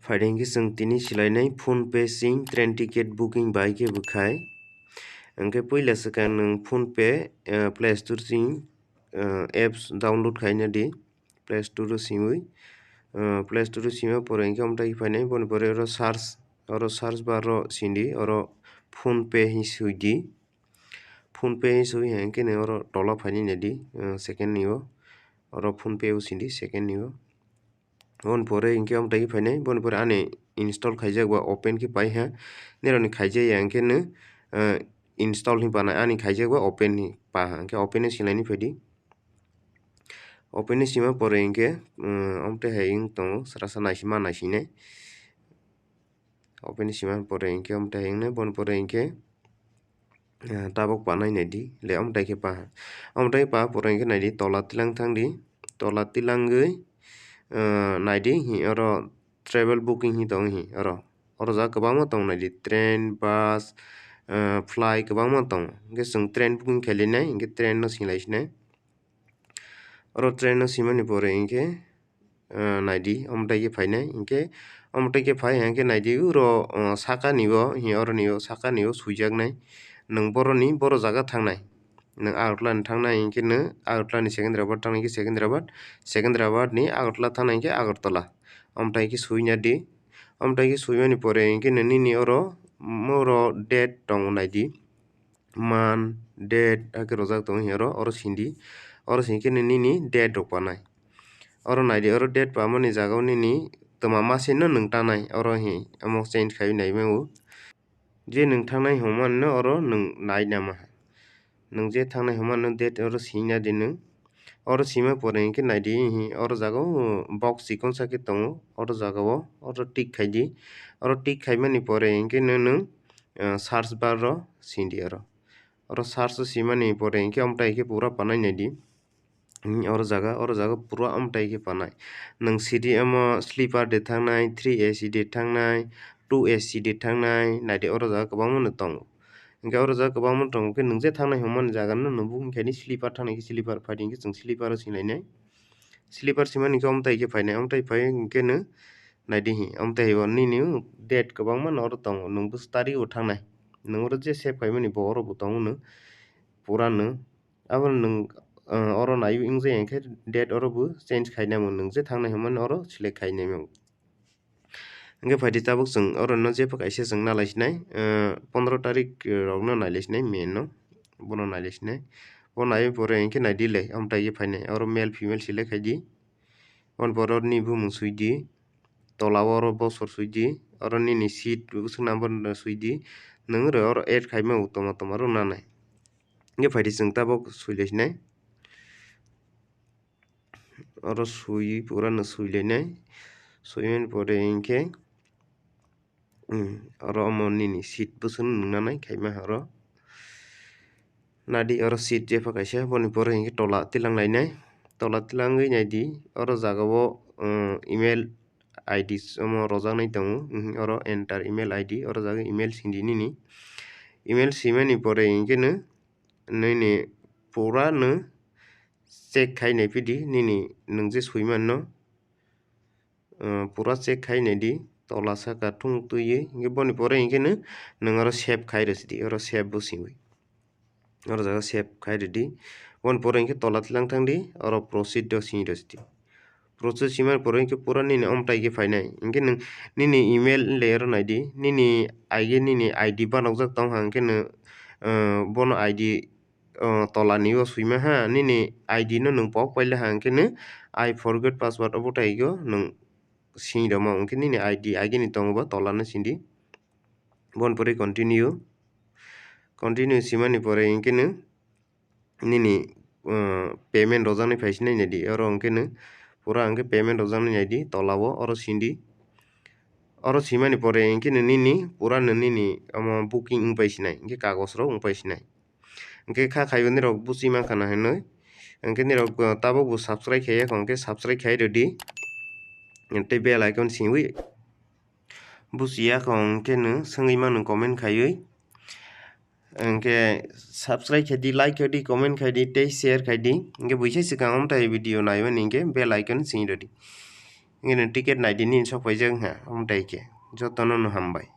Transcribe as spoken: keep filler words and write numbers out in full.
Phaidi hwnkhe chwng tini swlainai PhonePe sing train ticket booking bai khe bwkhai. Hwnkhe puila swkang nwng PhonePe, eh, Play Store sing, eh, apps download khaina di. Play Store o singwi, eh, Play Store o sima pore hwnkhe omo tei phainai, boni pore oro search, oro search bar o sindi, oro PhonePe hi sui di. PhonePe hi sui hwnkhe nwng oro tola phainai nai di, eh, second ni o. Oro PhonePe o sindi second ni o. Boni pore hwnkhe omo tei phainai, boni pore ani install khaijak ba open khe pai ha. Nirokni khaijak ya hwnkhe nw, eh, install hinwi panai, ani khaijak ba open hinwi pa ha. Hwnkhe open o swlainai phaidi. Open ni sima pore hwnkhe, um, omo tei hai wng tongo, srasa naisima naisinai. Open ni sima pore hwnkhe omo tei hai wngnai, boni pore hwnkhe, uh, tabok panai nai di, le omo tei khe pa. Omo tei pa pore hwnkhe nai di, tola tilang thang di, tola tilangwi, uh, nai di, hi oro travel booking hi tongo hi oro. Oro jaga kwbangma tongo nai di, train, bus, uh, flight kwbangma tongo. Hwnkhe chwng train booking khailai nai, hwnkhe train no swilai sinai. Oro train no swimani pore hwnkhe, ah, nai di, omo tei khe phainai. Hwnkhe omo tei khe phai hwnkhe nai di, uro, ah, saka ni o, hi oro ni o, saka ni o swijaknai. Nwng boroni, boro jaga thangnai. Nwng Agartala ni thangnai hwnkhe nwng Agartala ni Secunderabad thangnai khe Secunderabad, Secunderabad ni Agartala thangnai hwnkhe Agartala. Omo tei khe swina di. Omo tei khe swimani pore hwnkhe nwng nini oro, oro date tongo nai di. Month, date, hakhe rojak tongo hi oro, oro sindi. Oro singkhe nini date rok panai. Oro nai di, oro date pamani jaga o nini twma mase no nwng tanai, oro hi omo change khai nai mano. Je nwng thangnai hwnmano oro nwng nai nama. Nwng je thangnai hwnmano date oro sina di nwng. Oro sima pore hwnkhe nai di, hi oro jaga o box chikon sa khe tongo, oro jaga o, oro tick khai di. Oro tick khaimani pore hwnkhe no nwng, ah, search bar o sindi oro. Oro search o simani pore hwnkhe omo tei khe pura panai nai di. Hmm, oro jaga, oro jaga pura omo tei khe panai. Nwng sidi omo sleeper de thangnai, three A C de thangnai, two A C de thangnai, nai di oro jaga kwbangma no tongo. Hwnkhe oro jaga kwbangma tongo khe nwng je thangnai hwnmani jaga no nwng booking khaini sleeper thangnai khe sleeper phai di hwnkhe chwng sleeper o swinai nai. Sleeper swimani khe omo tei khe phainai, omo tei phai hwnkhe no nai di hi, omo tei bo nini date kwbangma no oro tongo, nwng bwswk tarik o thangnai, nwng oro je save khaimani bo oro bo tongo no pura no. Abo nwng, ah, oro nai wng je hwnkhe date oro bo change khainai mano, nwng je thangnai hwnmani oro select khainai mano. Hwnkhe phaidi tabuk chwng oro no jepha kaisa chwng nalai sinai, eh, pondro tarik, eh, rok no nailai sinai May no, bono nailai sinai. Bo naiwi pore hwnkhe nai di le, omo tei khe phainai. Oro male female select khai di. Boni pore oro ni bumung sui di. Tola o oro bosor sui di. Oro nini seat bwswk number no sui di. Nwng oro add khaima tongma tongma rok nanai. Hwnkhe phaidi chwng tabuk sui lai sinai. Oro sui pura no sui lai nai. Sui mani pore hwnkhe, hmm, oro omo nini seat bwswk nung nanai khaima oro. Nadi oro seat jepha kaisa, boni pore hwnkhe tola tilang lai nai. Tola tilangwi nai di, oro jaga o, hmm, email I D omo rojak nai tongo, hmm, oro enter email I D, oro jaga email sindi nini. Email simani pore hwnkhe no nini pura no check khai nai phi di, nini nwng je sui mano, uh, pura check khai nai di, tola saka thung twiwi, hwnkhe boni pore hwnkhe no nwng oro save khai rw si di, oro save bo singwi. Oro jaga save khai rw di, boni pore hwnkhe tola tilang thang di, oro proceed o sing rw si di. Process himani pore hwnkhe pura nini omo tei khe phainai. Hwnkhe nwng nini email le oro nai di. Nini I G nini I D banokjak tong ha, hwnkhe nwng, ah, bono I D, ah, tola ni o swima ha. Nini I D no nwng pok paila ha, hwnkhe nwng "I forget password" obo tei khe nwng sing rwma. Hwnkhe nini I D I G ni tongo ba tola no sindi. Boni pore continue. Continue simani pore hwnkhe nwng nini, uh, payment rojaknai phai sinai nai di, oro hwnkhe no pura hwnkhe payment rojaknai nai di, tola o oro sindi. Oro simani pore hwnkhe no nini pura no nini omo booking wng pai sinai, hwnkhe kagoj rok wng pai sinai. Hwnkhe kha khaibo nirok buchi mankha na hinwi. Hwnkhe nirok, uh, tabuk bo subscribe khaiya kho, hwnkhe subscribe khai rw di. Tei bell icon singwi buchiya kho, hwnkhe no swngwi mano comment khaiwi. Hwnkhe subscribe khai di, like khai di, comment khai di, tei share khai di. Hwnkhe buisa swkang omo tai video naimani hwnkhe bell icon sing rw di. Wngkhe nwng ticket naidi nini sok paijak wngkha, omo tai khe. Jotono no hambai.